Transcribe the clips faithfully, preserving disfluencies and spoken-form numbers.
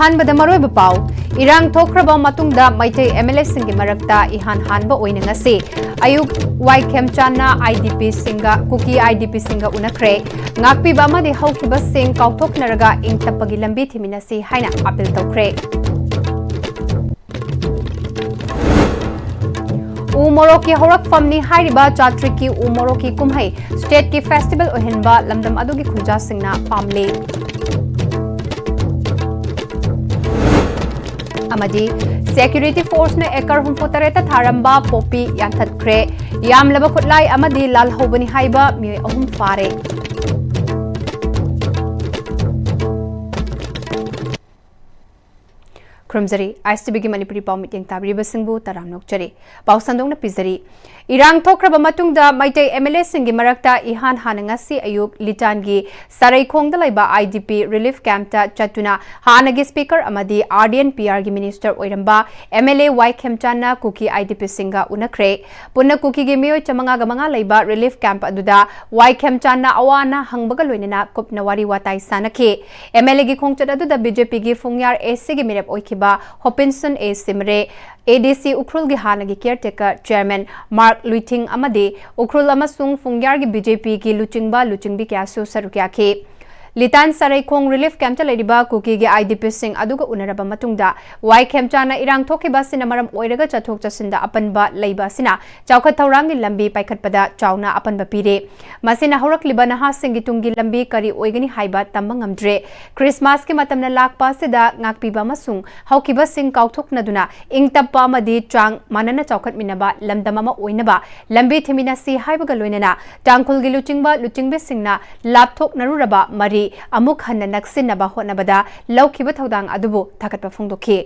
ꯑꯍꯥꯟꯕꯗ ꯃꯔꯨꯑꯣꯏꯕ ꯄꯥꯎ꯫ ꯏꯔꯥꯡ ꯊꯣꯛꯈ꯭ꯔꯕ ꯃꯇꯨꯡꯗ ꯃꯩꯇꯩ MLAꯁꯤꯡꯒꯤ ꯃꯔꯛꯇ ꯏꯍꯥꯟ ꯍꯥꯟꯕ ꯑꯣꯏꯅ ꯉꯁꯤ ꯑꯌꯨꯛ ꯋꯥꯏ ꯈꯦꯝꯆꯥꯟꯅ IDPꯁꯤꯡꯒ, ꯀꯨꯀꯤ IDPꯁꯤꯡꯒ ꯎꯅꯈ꯭ꯔꯦ꯫ ꯉꯥꯛꯄꯤꯕ ꯑꯃꯗꯤ ꯍꯧꯈꯤꯕꯁꯤꯡ ꯀꯥꯎꯊꯣꯛꯅꯔꯒ ꯏꯪ ꯇꯞꯄꯒꯤ ꯂꯝꯕꯤ ꯊꯤꯃꯤꯟꯅꯁꯤ ꯍꯥꯏꯅ ꯑꯥꯄꯤꯜ ꯇꯧꯈ꯭ꯔꯦ꯫ ꯎ ꯃꯣꯔꯣꯛꯀꯤ ꯍꯧꯔꯛꯐꯝꯅꯤ ꯍꯥꯏꯔꯤꯕ ꯆꯥꯇ꯭ꯔꯤꯛꯀꯤ ꯎ ꯃꯣꯔꯣꯛꯀꯤ ꯀꯨꯝꯍꯩ stateꯀꯤ festival ꯑꯣꯏꯍꯟꯕ ꯂꯝꯗꯝ ꯑꯗꯨꯒꯤ ꯈꯨꯟꯖꯥꯁꯤꯡꯅ ꯄꯥꯝꯂꯤ꯫ ꯑꯃꯗꯤ security forceꯅ acre ꯍꯨꯝꯐꯨ ꯇꯔꯦꯠꯇ ꯊꯥꯔꯝꯕ poppy ꯌꯥꯟꯊꯠꯈ꯭ꯔꯦ꯫ ꯌꯥꯝꯂꯕ ꯈꯨꯠꯂꯥꯏ ꯑꯃꯗꯤ ꯂꯥꯜꯍꯧꯕꯅꯤ ꯍꯥꯏꯕ ꯃꯤꯑꯣꯏ ꯑꯍꯨꯝ ꯐꯥꯔꯦ꯫ ꯈꯨꯔꯨꯝꯖꯔꯤ꯫ ISTVꯒꯤ ꯃꯅꯤꯄꯨꯔꯤ ꯄꯥꯎ ꯃꯤꯠꯌꯦꯡ ꯇꯥꯕꯤꯔꯤꯕꯁꯤꯡꯕꯨ ꯇꯔꯥꯝꯅ ꯑꯣꯛꯆꯔꯤ꯫ ꯄꯥꯎ ꯁꯟꯗꯣꯛꯅ ꯄꯤꯖꯔꯤ꯫ ꯏꯔꯥꯡ ꯊꯣꯛꯈ꯭ꯔꯕ ꯃꯇꯨꯡꯗ ꯃꯩꯇꯩ MLAꯁꯤꯡꯒꯤ ꯃꯔꯛꯇ ꯏꯍꯥꯟ ꯍꯥꯟꯅ ꯉꯁꯤ ꯑꯌꯨꯛ ꯂꯤꯇꯥꯟꯒꯤ ꯁꯔꯩꯈꯣꯡꯗ ꯂꯩꯕ IDP relief campꯇ ꯆꯠꯇꯨꯅ ꯍꯥꯟꯅꯒꯤ speaker ꯑꯃꯗꯤ RDNPRꯒꯤ minister ꯑꯣꯏꯔꯝꯕ MLA ꯋꯥꯏ ꯈꯦꯝꯆꯥꯟꯅ ꯀꯨꯀꯤ IDPꯁꯤꯡꯒ ꯎꯅꯈ꯭ꯔꯦ꯫ ꯄꯨꯟꯅ ꯀꯨꯀꯤꯒꯤ ꯃꯤꯑꯣꯏ ꯆꯥꯃꯉꯥꯒ ꯃꯉꯥ ꯂꯩꯕ relief camp ꯑꯗꯨꯗ ꯋꯥꯏ ꯈꯦꯝꯆꯥꯟꯅ ꯑꯋꯥ ꯑꯅꯥ ꯍꯪꯕꯒ ꯂꯣꯏꯅꯅ ꯀꯨꯞꯅ ꯋꯥꯔꯤ ꯋꯥꯇꯥꯏ ꯁꯥꯟꯅꯈꯤ꯫ MLAꯒꯤ ꯈꯣꯡꯆꯠ ꯑꯗꯨꯗ BJPꯒꯤ ꯐꯨꯡꯌꯥꯔ ACꯒꯤ ꯃꯤꯔꯦꯞ ꯑꯣꯏꯈꯤꯕ ꯍꯣꯄꯤꯟꯁꯟ A ꯁꯤꯃꯔꯦ, ADC ꯎꯈ꯭ꯔꯨꯜꯒꯤ ꯍꯥꯟꯅꯒꯤ caretaker chairman ꯃꯥꯔꯛ ꯂꯨꯏꯊꯤꯡ ꯑꯃꯗꯤ ꯎꯈ꯭ꯔꯨꯜ ꯑꯃꯁꯨꯡ ꯐꯨꯡꯌꯥꯔꯒꯤ BJPꯒꯤ ꯂꯨꯆꯤꯡꯕ ꯂꯨꯆꯤꯡꯕꯤ ꯀꯌꯥꯁꯨ ꯁꯔꯨꯛ ꯌꯥꯈꯤ꯫ ꯂꯤꯇꯥꯟ ꯁꯔꯩꯈꯣꯡ relief campꯇ ꯂꯩꯔꯤꯕ ꯀꯨꯀꯤꯒꯤ IDPꯁꯤꯡ ꯑꯗꯨꯒ ꯎꯅꯔꯕ ꯃꯇꯨꯡꯗ ꯋꯥꯏ ꯈꯦꯝꯆꯥꯟꯅ ꯏꯔꯥꯡ ꯊꯣꯛꯈꯤꯕ ꯑꯁꯤꯅ ꯃꯔꯝ ꯑꯣꯏꯔꯒ ꯆꯠꯊꯣꯛ ꯆꯠꯁꯤꯟꯗ ꯑꯄꯟꯕ ꯂꯩꯕ ꯑꯁꯤꯅ ꯆꯥꯎꯈꯠ ꯊꯧꯔꯥꯡꯒꯤ ꯂꯝꯕꯤ ꯄꯥꯏꯈꯠꯄꯗ ꯆꯥꯎꯅ ꯑꯄꯟꯕ ꯄꯤꯔꯦ꯫ ꯃꯁꯤꯅ ꯍꯧꯔꯛꯂꯤꯕ ꯅꯍꯥꯁꯤꯡꯒꯤ ꯇꯨꯡꯒꯤ ꯂꯝꯕꯤ ꯀꯔꯤ ꯑꯣꯏꯒꯅꯤ ꯍꯥꯏꯕ ꯇꯝꯕ ꯉꯝꯗ꯭ꯔꯦ꯫ ꯈ꯭ꯔꯤꯁꯃꯥꯁꯀꯤ ꯃꯇꯝꯅ ꯂꯥꯛꯄ ꯑꯁꯤꯗ ꯉꯥꯛꯄꯤꯕ ꯑꯃꯁꯨꯡ ꯍꯧꯈꯤꯕꯁꯤꯡ ꯀꯥꯎꯊꯣꯛꯅꯗꯨꯅ ꯏꯪ ꯇꯞꯄ ꯑꯃꯗꯤ ꯆꯥꯡ ꯃꯥꯟꯅꯅ ꯆꯥꯎꯈꯠꯃꯤꯟꯅꯕ ꯂꯝꯗꯝ ꯑꯃ ꯑꯣꯏꯅꯕ ꯂꯝꯕꯤ ꯊꯤꯃꯤꯟꯅꯁꯤ ꯍꯥꯏꯕꯒ ꯂꯣꯏꯅꯅ ꯇꯥꯡꯈꯨꯜꯒꯤ ꯂꯨꯆꯤꯡꯕ ꯂꯨꯆꯤꯡꯕꯤꯁꯤꯡꯅ ꯂꯥꯞꯊꯣꯛꯅꯔꯨꯔꯕ ꯃꯔꯤ ꯑꯃꯨꯛ ꯍꯟꯅ ꯅꯛꯁꯤꯟꯅꯕ ꯍꯣꯠꯅꯕꯗ ꯂꯧꯈꯤꯕ ꯊꯧꯗꯥꯡ ꯑꯗꯨꯕꯨ ꯊꯥꯒꯠꯄ ꯐꯣꯡꯗꯣꯛꯈꯤ꯫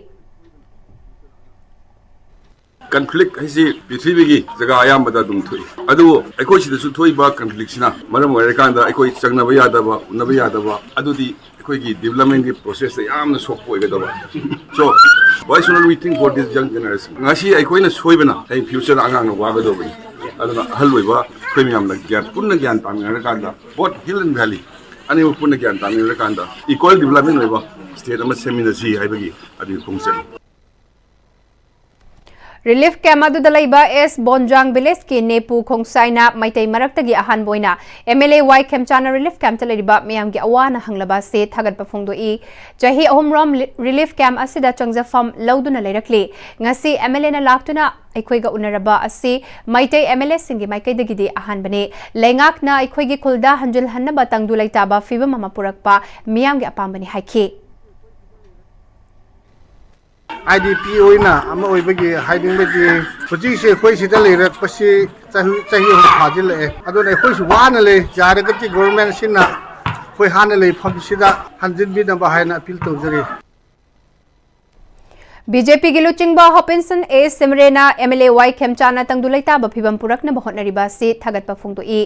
ꯀꯟꯐ꯭ꯂꯤꯛ ꯍꯥꯏꯁꯤ ꯄ꯭ꯔꯤꯊꯤꯕꯤꯒꯤ ꯖꯒꯥ ꯑꯌꯥꯝꯕꯗ ꯑꯗꯨꯝ ꯊꯣꯛꯏ꯫ ꯑꯗꯨꯕꯨ ꯑꯩꯈꯣꯏ ꯁꯤꯗꯁꯨ ꯊꯣꯛꯏꯕ ꯀꯟꯐ꯭ꯂꯤꯛꯁꯤꯅ ꯃꯔꯝ ꯑꯣꯏꯔꯀꯥꯟꯗ ꯑꯩꯈꯣꯏ ꯆꯪꯅꯕ ꯌꯥꯗꯕ, ꯎꯅꯕ ꯌꯥꯗꯕ, ꯑꯗꯨꯗꯤ ꯑꯩꯈꯣꯏꯒꯤ ꯗꯤꯕꯂꯞꯃꯦꯟꯒꯤ ꯄ꯭ꯔꯣꯁꯦꯁꯇ ꯌꯥꯝꯅ ꯁꯣꯛꯄ ꯑꯣꯏꯒꯗꯕ꯫ So, why should not we think for this young generation? ꯉꯁꯤ ꯑꯩꯈꯣꯏꯅ ꯁꯣꯏꯕꯅ ꯍꯌꯦꯡ ꯐ꯭ꯌꯨꯆꯔꯗ ꯑꯉꯥꯡꯅ ꯋꯥꯒꯗꯧꯕꯅꯤ꯫ ꯑꯗꯨꯅ ꯑꯍꯜ ꯑꯣꯏꯕ ꯑꯩꯈꯣꯏ ꯃꯌꯥꯝꯅ ꯒ꯭ꯌꯥꯟ, ꯄꯨꯟꯅ ꯒ꯭ꯌꯥꯟ ꯇꯥꯃꯤꯟꯅꯔꯀꯥꯟꯗ, both hill and valley ꯑꯅꯤꯃꯛ ꯄꯨꯟꯅ ꯒ꯭ꯌꯥꯟ ꯇꯥꯃꯤꯟꯅꯔꯀꯥꯟꯗ equal development ꯑꯣꯏꯕ ꯁ꯭ꯇꯦꯠ ꯑꯃ ꯁꯦꯝꯃꯤꯟꯅꯁꯤ ꯍꯥꯏꯕꯒꯤ ꯑꯗꯨꯒꯤ ꯈꯣꯡꯆꯠꯅꯤ꯫ ꯔꯤꯂꯤꯐ ꯀꯦꯝꯞ ꯑꯗꯨꯗ ꯂꯩꯕ ꯑꯦꯁ ꯕꯣꯟꯖꯥꯡ ꯚꯤꯂꯦꯖꯀꯤ ꯅꯦꯄꯨ ꯈꯣꯡꯁꯥꯏꯅ ꯃꯩꯇꯩ ꯃꯔꯛꯇꯒꯤ ꯑꯍꯥꯟꯕ ꯑꯣꯏꯅ ꯑꯦꯝ ꯑꯦꯜ ꯑꯦ ꯋꯥꯏ ꯈꯦꯝꯆꯥꯟꯅ ꯔꯤꯂꯤꯐ ꯀꯦꯝꯞꯇ ꯂꯩꯔꯤꯕ ꯃꯤꯌꯥꯝꯒꯤ ꯑꯋꯥ ꯑꯅꯥ ꯍꯪꯂꯕ ꯑꯁꯤ ꯊꯥꯒꯠꯄ ꯐꯣꯡꯗꯣꯛꯏ꯫ ꯆꯍꯤ ꯑꯍꯨꯝꯔꯣꯝ ꯔꯤꯂꯤꯐ ꯀꯦꯝꯞ ꯑꯁꯤꯗ ꯆꯪꯖꯐꯝ ꯂꯧꯗꯨꯅ ꯂꯩꯔꯛꯂꯤ꯫ ꯉꯁꯤ ꯑꯦꯝ ꯑꯦꯜ ꯑꯦꯅ ꯂꯥꯛꯇꯨꯅ ꯑꯩꯈꯣꯏꯒ ꯎꯅꯔꯕ ꯑꯁꯤ ꯃꯩꯇꯩ ꯑꯦꯝ ꯑꯦꯜ ꯑꯦꯁꯤꯡꯒꯤ ꯃꯥꯏꯀꯩꯗꯒꯤꯗꯤ ꯑꯍꯥꯟꯕꯅꯤ꯫ ꯂꯩꯉꯥꯛꯅ ꯑꯩꯈꯣꯏꯒꯤ ꯈꯨꯜꯗ ꯍꯟꯖꯤꯜꯍꯟꯅꯕ ꯇꯪꯗꯨ ꯂꯩꯇꯥꯕ ꯐꯤꯕꯝ ꯑꯃ ꯄꯨꯔꯛꯄ ꯃꯤꯌꯥꯝꯒꯤ ꯑꯄꯥꯝꯕꯅꯤ ꯍꯥꯏꯈꯤ꯫ ꯑꯥꯏ ꯗꯤ ꯄꯤ ꯑꯣꯏꯅ ꯑꯃ ꯑꯣꯏꯕꯒꯤ ꯍꯥꯏꯅꯤꯡꯕꯗꯤ, ꯍꯧꯖꯤꯛꯁꯦ ꯑꯩꯈꯣꯏ ꯁꯤꯗ ꯂꯩꯔꯛꯄꯁꯤ ꯆꯍꯤ ꯆꯍꯤ ꯑꯍꯨꯝ ꯐꯥꯖꯤꯜꯂꯛꯑꯦ꯫ ꯑꯗꯨꯅ ꯑꯩꯈꯣꯏꯁꯨ ꯋꯥꯅ ꯂꯩ꯫ ꯌꯥꯔꯒꯗꯤ ꯒꯣꯚꯔꯟꯃꯦꯟꯠꯁꯤꯅ ꯑꯩꯈꯣꯏ ꯍꯥꯟꯅ ꯂꯩꯐꯝꯁꯤꯗ ꯍꯟꯖꯤꯟꯕꯤꯅꯕ ꯍꯥꯏꯅ ꯑꯄꯤꯜ ꯇꯧꯖꯔꯤ꯫ ꯕꯤ ꯖꯦ ꯄꯤꯒꯤ ꯂꯨꯆꯤꯡꯕ ꯍꯣꯄꯤꯟꯁꯟ ꯑꯦ ꯁꯤꯃꯔꯦꯅ ꯑꯦꯝ ꯑꯦꯜ ꯑꯦ ꯋꯥꯏ ꯈꯦꯝꯆꯥꯟꯅ ꯇꯪꯗꯨ ꯂꯩꯇꯥꯕ ꯐꯤꯕꯝ ꯄꯨꯔꯛꯅꯕ ꯍꯣꯠꯅꯔꯤꯕ ꯑꯁꯤ ꯊꯥꯒꯠꯄ ꯐꯣꯡꯗꯣꯛꯏ꯫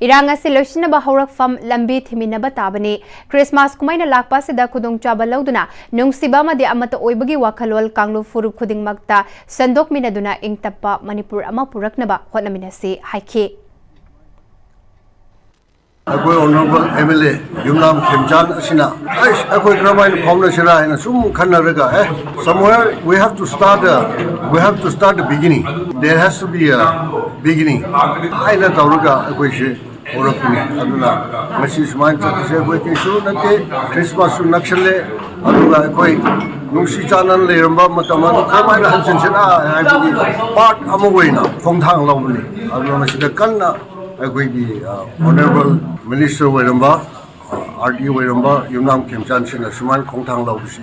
ꯏꯔꯥꯡ ꯑꯁꯤ ꯂꯣꯏꯁꯤꯟꯅꯕ ꯍꯧꯔꯛꯐꯝ ꯂꯝꯕꯤ ꯊꯤꯃꯤꯟꯅꯕ ꯇꯥꯕꯅꯤ꯫ ꯈ꯭ꯔꯤꯁꯃꯥꯁ ꯀꯨꯝꯍꯩꯅ ꯂꯥꯛꯄ ꯑꯁꯤꯗ ꯈꯨꯗꯣꯡꯆꯥꯕ ꯂꯧꯗꯨꯅ ꯅꯨꯡꯁꯤꯕ ꯑꯃꯗꯤ ꯑꯃꯠꯇ ꯑꯣꯏꯕꯒꯤ ꯋꯥꯈꯜꯂꯣꯟ ꯀꯥꯡꯂꯨꯞ ꯐꯨꯔꯨꯞ ꯈꯨꯗꯤꯡꯃꯛꯇ ꯁꯟꯗꯣꯛꯃꯤꯟꯅꯗꯨꯅ ꯏꯪ ꯇꯞꯄ ꯃꯅꯤꯄꯨꯔ ꯑꯃ ꯄꯨꯔꯛꯅꯕ ꯍꯣꯠꯅꯃꯤꯟꯅꯁꯤ ꯍꯥꯏꯈꯤ꯫ ꯑꯩꯈꯣꯏ ꯑꯣꯅꯔꯦꯕꯜ ꯑꯦꯝ ꯑꯦꯜ ꯑꯦ ꯌꯨꯝꯅꯥꯝ ꯈꯦꯝꯆꯥꯟ ꯑꯁꯤꯅ ꯑꯩꯁ ꯑꯩꯈꯣꯏ ꯀꯔꯝꯍꯥꯏꯅ ꯐꯥꯎꯅꯁꯤꯔꯥ ꯍꯥꯏꯅ ꯁꯨꯝ ꯈꯟꯅꯔꯒ, ꯑꯦ, somewhere we have to start a, we have to start a beginning, there has to be a beginning ꯍꯥꯏꯅ ꯇꯧꯔꯒ ꯑꯩꯈꯣꯏꯁꯦ ꯍꯧꯔꯛꯄꯅꯤ꯫ ꯑꯗꯨꯅ ꯉꯁꯤ ꯁꯨꯃꯥꯏꯅ ꯆꯠꯄꯁꯦ ꯑꯩꯈꯣꯏ ꯀꯩꯁꯨ ꯅꯠꯇꯦ꯫ ꯈ꯭ꯔꯤꯁꯃꯥꯁꯁꯨ ꯅꯛꯁꯜꯂꯦ꯫ ꯑꯗꯨꯒ ꯑꯩꯈꯣꯏ ꯅꯨꯡꯁꯤ ꯆꯥꯟꯅꯅ ꯂꯩꯔꯝꯕ ꯃꯇꯝ ꯑꯗꯨ ꯀꯔꯝꯍꯥꯏꯅ ꯍꯟꯖꯤꯟꯁꯤꯔꯥ ꯍꯥꯏꯕꯒꯤ ꯄꯥꯔꯠ ꯑꯃ ꯑꯣꯏꯅ ꯈꯣꯡꯊꯥꯡ ꯂꯧꯕꯅꯤ꯫ ꯑꯗꯨꯅ ꯃꯁꯤꯗ ꯀꯟꯅ ꯑꯩꯈꯣꯏꯒꯤ ꯑꯣꯅꯔꯦꯕꯜ ꯃꯤꯅꯤꯁꯇꯔ ꯑꯣꯏꯔꯝꯕ, ꯑꯥꯔ ꯗꯤ ꯑꯣꯏꯔꯝꯕ ꯌꯨꯝꯅꯥꯝ ꯈꯦꯝꯆꯥꯟꯁꯤꯡꯅ ꯁꯨꯃꯥꯏꯅ ꯈꯣꯡꯊꯥꯡ ꯂꯧꯕꯁꯤ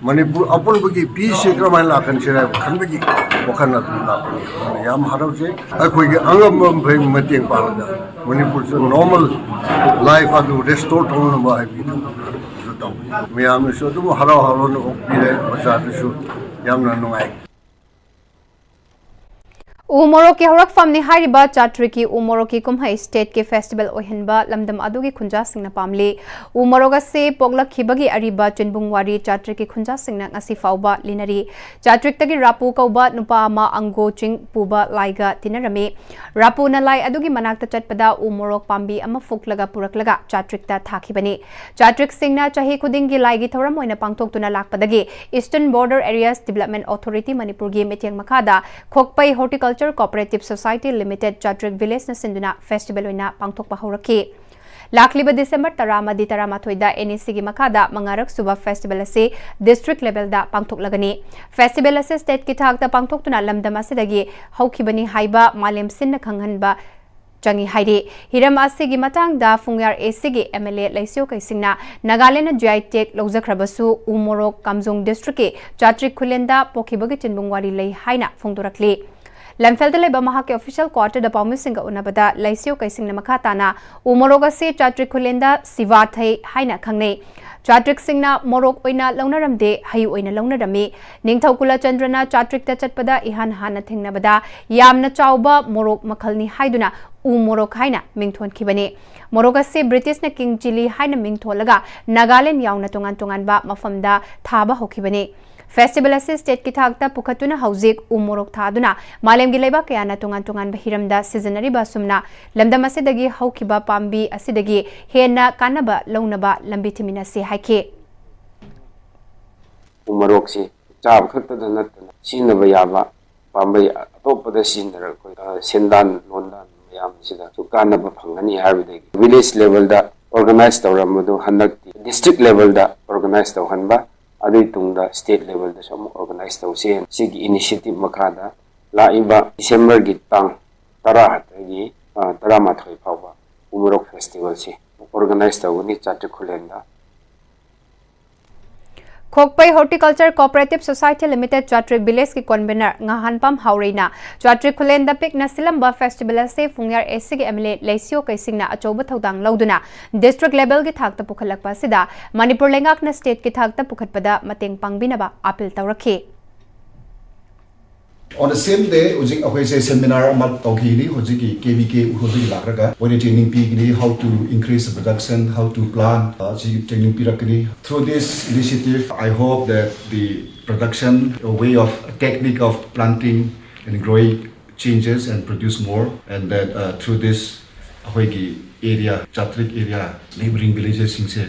ꯃꯅꯤꯄꯨꯔ ꯑꯄꯨꯟꯕꯒꯤ ꯄꯤꯁꯁꯦ ꯀꯔꯝꯍꯥꯏꯅ ꯂꯥꯛꯍꯟꯁꯤꯔꯥ ꯍꯥꯏꯕ ꯈꯟꯕꯒꯤ ꯋꯥꯈꯜ ꯑꯗꯨ ꯂꯥꯛꯄꯅꯤ꯫ ꯑꯗꯨꯅ ꯌꯥꯝ ꯍꯔꯥꯎꯖꯩ꯫ ꯑꯩꯈꯣꯏꯒꯤ ꯑꯉꯝꯕ ꯃꯈꯩ ꯃꯇꯦꯡ ꯄꯥꯡꯂꯒ ꯃꯅꯤꯄꯨꯔꯁꯨ ꯅꯣꯔꯃꯦꯜ ꯂꯥꯏꯐ ꯑꯗꯨ ꯔꯦꯁꯇꯣꯔ ꯇꯧꯅꯕ ꯍꯥꯏꯕꯒꯤ ꯊꯕꯛ ꯑꯗꯨ ꯇꯧꯕꯅꯤ꯫ ꯃꯌꯥꯝꯅꯁꯨ ꯑꯗꯨꯝ ꯍꯔꯥꯎ ꯍꯔꯥꯎꯅ ꯑꯣꯛꯄꯤꯔꯦ꯫ ꯃꯆꯥꯗꯨꯁꯨ ꯌꯥꯝꯅ ꯅꯨꯡꯉꯥꯏ꯫ ꯎ ꯃꯣꯔꯣꯛꯀꯤ ꯍꯧꯔꯛꯐꯝꯅꯤ ꯍꯥꯏꯔꯤꯕ ꯆꯥꯇ꯭ꯔꯤꯛꯀꯤ ꯎ ꯃꯣꯔꯣꯛꯀꯤ ꯀꯨꯝꯍꯩ stateꯀꯤ festival ꯑꯣꯏꯍꯟꯕ ꯂꯝꯗꯝ ꯑꯗꯨꯒꯤ ꯈꯨꯟꯖꯥꯁꯤꯡꯅ ꯄꯥꯝꯂꯤ꯫ ꯎ ꯃꯣꯔꯣꯛ ꯑꯁꯤ ꯄꯣꯛꯂꯛꯈꯤꯕꯒꯤ ꯑꯔꯤꯕ ꯆꯤꯟꯕꯨꯡ ꯋꯥꯔꯤ ꯆꯥꯇ꯭ꯔꯤꯛꯀꯤ ꯈꯨꯟꯖꯥꯁꯤꯡꯅ ꯉꯁꯤ ꯐꯥꯎꯕ ꯂꯤꯅꯔꯤ꯫ ꯆꯥꯇ꯭ꯔꯤꯛꯇꯒꯤ ꯔꯥꯄꯨ ꯀꯧꯕ ꯅꯨꯄꯥ ꯑꯃ ꯑꯪꯒꯣ ꯆꯤꯡ ꯄꯨꯕ ꯂꯥꯏꯒ ꯇꯤꯟꯅꯔꯝꯃꯤ꯫ ꯔꯥꯄꯨꯅ ꯂꯥꯏ ꯑꯗꯨꯒꯤ ꯃꯅꯥꯛꯇ ꯆꯠꯄꯗ ꯎ ꯃꯣꯔꯣꯛ ꯄꯥꯝꯕꯤ ꯑꯃ ꯐꯨꯛꯂꯒ ꯄꯨꯔꯛꯂꯒ ꯆꯥꯇ꯭ꯔꯤꯛꯇ ꯊꯥꯈꯤꯕꯅꯤ꯫ ꯆꯥꯇ꯭ꯔꯤꯛꯁꯤꯡꯅ ꯆꯍꯤ ꯈꯨꯗꯤꯡꯒꯤ ꯂꯥꯏꯒꯤ ꯊꯧꯔꯝ ꯑꯣꯏꯅ ꯄꯥꯡꯊꯣꯛꯇꯨꯅ ꯂꯥꯛꯄꯗꯒꯤ Eastern Border Areas Development Authority ꯃꯅꯤꯄꯨꯔꯒꯤ ꯃꯤꯠꯌꯦꯡ ꯃꯈꯥꯗ ꯈꯣꯛꯄꯩ Horticulture Cooperative Society Limited ꯆꯥꯇ꯭ꯔꯤꯛ villageꯅ ꯁꯤꯟꯗꯨꯅ festival ꯑꯣꯏꯅ ꯄꯥꯡꯊꯣꯛꯄ ꯍꯧꯔꯛꯈꯤ꯫ ꯂꯥꯛꯂꯤꯕ December ꯇꯔꯥ ꯑꯃꯗꯤ ꯇꯔꯥꯃꯥꯊꯣꯏꯗ NECꯒꯤ ꯃꯈꯥꯗ ꯃꯉꯥꯔꯛ ꯁꯨꯕ festival ꯑꯁꯤ district levelꯗ ꯄꯥꯡꯊꯣꯛꯂꯒꯅꯤ꯫ Festival ꯑꯁꯤ stateꯀꯤ ꯊꯥꯛꯇ ꯄꯥꯡꯊꯣꯛꯇꯨꯅ ꯂꯝꯗꯝ ꯑꯁꯤꯗꯒꯤ ꯍꯧꯈꯤꯕꯅꯤ ꯍꯥꯏꯕ ꯃꯥꯂꯦꯝ ꯁꯤꯟꯅ ꯈꯪꯍꯟꯕ ꯆꯪꯏ ꯍꯥꯏꯔꯤ꯫ ꯍꯤꯔꯝ ꯑꯁꯤꯒꯤ ꯃꯇꯥꯡꯗ ꯐꯨꯡꯌꯥꯔ ACꯒꯤ MLA ꯂꯩꯁꯤꯌꯣ ꯀꯩꯁꯤꯡꯅ ꯅꯥꯒꯥꯂꯦꯟꯗ GI tag ꯂꯧꯖꯈ꯭ꯔꯕꯁꯨ ꯎ ꯃꯣꯔꯣꯛ ꯀꯥꯝꯖꯣꯡ districtꯀꯤ ꯆꯥꯇ꯭ꯔꯤꯛ ꯈꯨꯂꯦꯟꯗ ꯄꯣꯛꯈꯤꯕꯒꯤ ꯆꯤꯟꯕꯨꯡ ꯋꯥꯔꯤ ꯂꯩ ꯍꯥꯏꯅ ꯐꯣꯡꯗꯣꯔꯛꯂꯤ꯫ ꯂꯝꯐꯦꯜꯗ ꯂꯩꯕ ꯃꯍꯥꯛꯀꯤ official quarterꯗ ꯄꯥꯎꯃꯤꯁꯤꯡꯒ ꯎꯅꯕꯗ ꯂꯩꯁꯤꯌꯣ ꯀꯩꯁꯤꯡꯅ ꯃꯈꯥ ꯇꯥꯅ ꯎ ꯃꯣꯔꯣꯛ ꯑꯁꯤ ꯆꯥꯇ꯭ꯔꯤꯛ ꯈꯨꯂꯦꯟꯗ ꯁꯤꯚꯥꯊꯩ ꯍꯥꯏꯅ ꯈꯪꯅꯩ꯫ ꯆꯥꯇ꯭ꯔꯤꯛꯁꯤꯡꯅ ꯃꯣꯔꯣꯛ ꯑꯣꯏꯅ ꯂꯧꯅꯔꯝꯗꯦ, ꯍꯩ ꯑꯣꯏꯅ ꯂꯧꯅꯔꯝꯃꯤ꯫ ꯅꯤꯡꯊꯧ ꯀꯨꯂꯆꯟꯗ꯭ꯔꯅ ꯆꯥꯇ꯭ꯔꯤꯛꯇ ꯆꯠꯄꯗ ꯏꯍꯥꯟ ꯍꯥꯟꯅ ꯊꯦꯡꯅꯕꯗ ꯌꯥꯝꯅ ꯆꯥꯎꯕ ꯃꯣꯔꯣꯛ ꯃꯈꯜꯅꯤ ꯍꯥꯏꯗꯨꯅ ꯎ ꯃꯣꯔꯣꯛ ꯍꯥꯏꯅ ꯃꯤꯡꯊꯣꯟꯈꯤꯕꯅꯤ꯫ ꯃꯣꯔꯣꯛ ꯑꯁꯤ ꯕ꯭ꯔꯤꯇꯤꯁꯅ king chilli ꯍꯥꯏꯅ ꯃꯤꯡꯊꯣꯜꯂꯒ ꯅꯥꯒꯥꯂꯦꯟ ꯌꯥꯎꯅ ꯇꯣꯉꯥꯟ ꯇꯣꯉꯥꯟꯕ ꯃꯐꯝꯗ ꯊꯥꯕ ꯍꯧꯈꯤꯕꯅꯤ꯫ Festival ꯑꯁꯤ stateꯀꯤ ꯊꯥꯛꯇ ꯄꯨꯈꯠꯇꯨꯅ ꯍꯧꯖꯤꯛ ꯎ ꯃꯣꯔꯣꯛ ꯊꯥꯗꯨꯅ ꯃꯥꯂꯦꯝꯒꯤ ꯂꯩꯕꯥꯛ ꯀꯌꯥꯅ ꯇꯣꯉꯥꯟ ꯇꯣꯉꯥꯟꯕ ꯍꯤꯔꯝꯗ ꯁꯤꯖꯤꯟꯅꯔꯤꯕ ꯑꯁꯨꯝꯅ ꯂꯝꯗꯝ ꯑꯁꯤꯗꯒꯤ ꯍꯧꯈꯤꯕ ꯄꯥꯝꯕꯤ ꯑꯁꯤꯗꯒꯤ ꯍꯦꯟꯅ ꯀꯥꯟꯅꯕ ꯂꯧꯅꯕ ꯂꯝꯕꯤ ꯊꯤꯃꯤꯟꯅꯁꯤ ꯍꯥꯏꯈꯤ꯫ ꯎ ꯃꯣꯔꯣꯛꯁꯤ ꯆꯥꯕ ꯈꯛꯇꯗ ꯅꯠꯇꯅ ꯁꯤꯖꯤꯟꯅꯕ ꯌꯥꯕ ꯄꯥꯝꯕꯩ ꯑꯇꯣꯞꯄꯗ ꯁꯤꯖꯤꯟꯅꯔꯒ ꯑꯩꯈꯣꯏ, ꯑ, ꯁꯦꯟꯗꯥꯟ ꯂꯣꯟꯗꯥꯟ ꯃꯌꯥꯝꯁꯤꯗꯁꯨ ꯀꯥꯟꯅꯕ ꯐꯪꯒꯅꯤ ꯍꯥꯏꯕꯗꯒꯤ village levelꯗ organize ꯇꯧꯔꯝꯕꯗꯨ ꯍꯟꯗꯛꯇꯤ district levelꯗ organize ꯇꯧꯍꯟꯕ, ꯑꯗꯨꯒꯤ ꯇꯨꯡꯗ state levelꯗꯁꯨ ꯑꯃꯨꯛ organize ꯇꯧꯁꯦ꯫ ꯁꯤꯒꯤ initiative ꯃꯈꯥꯗ ꯂꯥꯛꯏꯕ Decemberꯒꯤ ꯇꯥꯡ ꯇꯔꯥꯗꯒꯤ, ꯑ, ꯇꯔꯥꯃꯥꯊꯣꯏ ꯐꯥꯎꯕ ꯎ ꯃꯣꯔꯣꯛ festivalꯁꯤ organize ꯇꯧꯒꯅꯤ ꯆꯥꯇ꯭ꯔꯤꯛ ꯈꯨꯂꯦꯟꯗ꯫ ꯈꯣꯛꯄꯩ Horticulture Cooperative Society Limited ꯆꯥꯇ꯭ꯔꯤꯛ villageꯀꯤ convener ꯉꯍꯥꯟꯄꯥꯝ ꯍꯥꯎꯔꯩꯅ ꯆꯥꯇ꯭ꯔꯤꯛ ꯈꯨꯂꯦꯟꯗ ꯄꯤꯛꯅ ꯁꯤꯜꯂꯝꯕ festival ꯑꯁꯤ ꯐꯨꯡꯌꯥꯔ ACꯒꯤ MLA ꯂꯩꯁꯤꯌꯣ ꯀꯩꯁꯤꯡꯅ ꯑꯆꯧꯕ ꯊꯧꯗꯥꯡ ꯂꯧꯗꯨꯅ district levelꯒꯤ ꯊꯥꯛꯇ ꯄꯨꯈꯠꯂꯛꯄ ꯑꯁꯤꯗ ꯃꯅꯤꯄꯨꯔ ꯂꯩꯉꯥꯛꯅ stateꯀꯤ ꯊꯥꯛꯇ ꯄꯨꯈꯠꯄꯗ ꯃꯇꯦꯡ ꯄꯥꯡꯕꯤꯅꯕ appeal ꯇꯧꯔꯛꯈꯤ꯫ On the same day, ꯍꯧꯖꯤꯛ ꯑꯩꯈꯣꯏꯁꯦ seminar ꯑꯃ ꯇꯧꯈꯤꯅꯤ꯫ ꯍꯧꯖꯤꯛꯀꯤ K V K ꯎꯈ꯭ꯔꯨꯜꯗꯒꯤ ꯂꯥꯛꯂꯒ ꯃꯣꯏꯅ training ꯄꯤꯒꯅꯤ, how to increase the production, how to plant, ꯑꯁꯤ training ꯄꯤꯔꯛꯀꯅꯤ꯫ Through this initiative, I hope that the production, a way of, a technique of planting and growing changes and produce more, and that uh, through this ꯑꯩꯈꯣꯏꯒꯤ area, ꯆꯥꯇ꯭ꯔꯤꯛ area, neighboring villages ꯁꯤꯡꯁꯦ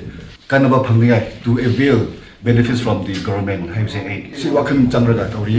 ꯀꯥꯟꯅꯕ ꯐꯪꯅꯤꯡꯉꯥꯏ, to avail benefits from the government ꯍꯥꯏꯕꯁꯦ ꯑꯩ ꯁꯤ ꯋꯥꯈꯜ ꯆꯪꯔꯒ ꯇꯧꯔꯤ꯫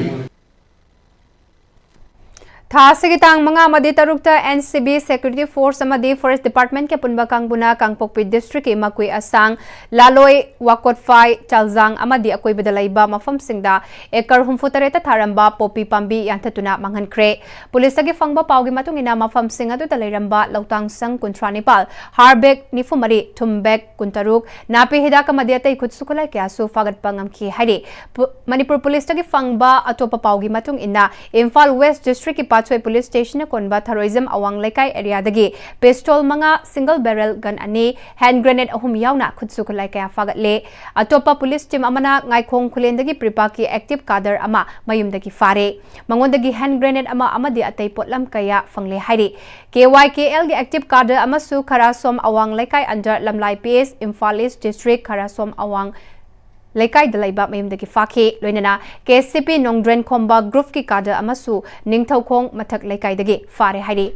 ꯊꯥ ꯑꯁꯤꯒꯤ ꯇꯥꯡ ꯃꯉꯥ ꯑꯃꯗꯤ ꯇꯔꯨꯛꯇ N C B, Security Force ꯑꯃꯗꯤ Forest Department ꯀꯤ ꯑꯄꯨꯟꯕ ꯀꯥꯡꯕꯨꯅ ꯀꯥꯡꯄꯣꯛꯄꯤ district ꯀꯤ ꯃꯀꯨꯏ ꯑꯁꯥꯡ, ꯂꯥꯂꯣꯏ, ꯋꯥꯀꯣꯠꯐꯥꯏ, ꯆꯥꯜꯖꯥꯡ ꯑꯃꯗꯤ ꯑꯀꯣꯏꯕꯗ ꯂꯩꯕ ꯃꯐꯝꯁꯤꯡꯗ acre ꯍꯨꯝꯐꯨ ꯇꯔꯦꯠꯇ ꯊꯥꯔꯝꯕ ꯄꯣꯄꯤ ꯄꯥꯝꯕꯤ ꯌꯥꯟꯊꯠꯇꯨꯅ ꯃꯥꯡꯍꯟꯈ꯭ꯔꯦ꯫ ꯄꯨꯂꯤꯁꯇꯒꯤ ꯐꯪꯕ ꯄꯥꯎꯒꯤ ꯃꯇꯨꯡ ꯏꯟꯅ ꯃꯐꯝꯁꯤꯡ ꯑꯗꯨꯗ ꯂꯩꯔꯝꯕ ꯂꯧꯇꯥꯡꯁꯪ ꯀꯨꯟꯊ꯭ꯔꯥ ꯅꯤꯄꯥꯜ, ꯍꯥꯔ bag ꯅꯤꯐꯨ ꯃꯔꯤ, ꯊꯨꯝ bag ꯀꯨꯟꯇꯔꯨꯛ, ꯅꯥꯄꯤ ꯍꯤꯗꯥꯛ ꯑꯃꯗꯤ ꯑꯇꯩ ꯈꯨꯠꯁꯨ ꯈꯨꯠꯂꯥꯏ ꯀꯌꯥꯁꯨ ꯐꯥꯒꯠꯄ ꯉꯝꯈꯤ ꯍꯥꯏꯔꯤ꯫ ꯄꯨ-, ꯃꯅꯤꯄꯨꯔ ꯄꯨꯂꯤꯁꯇꯒꯤ ꯐꯪꯕ ꯑꯇꯣꯞꯄ ꯄꯥꯎꯒꯤ ꯃꯇꯨꯡ ꯏꯟꯅ, ꯏꯝꯐꯥꯜ West District ꯀꯤ ꯄꯥꯠꯁꯣꯏ Police Station ꯅ ꯀꯣꯟꯕ ꯊꯔꯣꯏꯖꯝ ꯑꯋꯥꯡ ꯂꯩꯀꯥꯏ area ꯗꯒꯤ pistol ꯃꯉꯥ, single barrel gun ꯑꯅꯤ, hand grenade ꯑꯍꯨꯝ ꯌꯥꯎꯅ ꯈꯨꯠꯁꯨ ꯈꯨꯠꯂꯥꯏ ꯀꯌꯥ ꯐꯥꯒꯠꯂꯦ꯫ ꯑꯇꯣꯞꯄ ꯄꯨꯂꯤꯁ team ꯑꯃꯅ ꯉꯥꯏꯈꯣꯡ ꯈꯨꯂꯦꯟꯗꯒꯤ ꯄ꯭ꯔꯤꯄꯥꯛꯀꯤ active cadre ꯑꯃ ꯃꯌꯨꯝꯗꯒꯤ ꯐꯥꯔꯦ꯫ ꯃꯉꯣꯟꯗꯒꯤ hand grenade ꯑꯃ ꯑꯃꯗꯤ ꯑꯇꯩ ꯄꯣꯠꯂꯝ ꯀꯌꯥ ꯐꯪꯂꯦ ꯍꯥꯏꯔꯤ꯫ K Y K L ꯒꯤ active cadre ꯑꯃꯁꯨ ꯈꯔꯥꯁꯣꯝ ꯑꯋꯥꯡ ꯂꯩꯀꯥꯏ under ꯂꯝꯂꯥꯏ P S, Imphal East District, ꯈꯔꯥꯁꯣꯝ ꯑꯋꯥꯡ ꯂꯩꯀꯥꯏꯗ ꯂꯩꯕ ꯃꯌꯨꯝꯗꯒꯤ ꯐꯥꯈꯤ꯫ ꯂꯣꯏꯅꯅ K C P ꯅꯣꯡꯗ꯭ꯔꯦꯟ ꯈꯣꯝꯕ group ꯀꯤ cadre ꯑꯃꯁꯨ ꯅꯤꯡꯊꯧꯈꯣꯡ ꯃꯊꯛ ꯂꯩꯀꯥꯏꯗꯒꯤ ꯐꯥꯔꯦ ꯍꯥꯏꯔꯤ꯫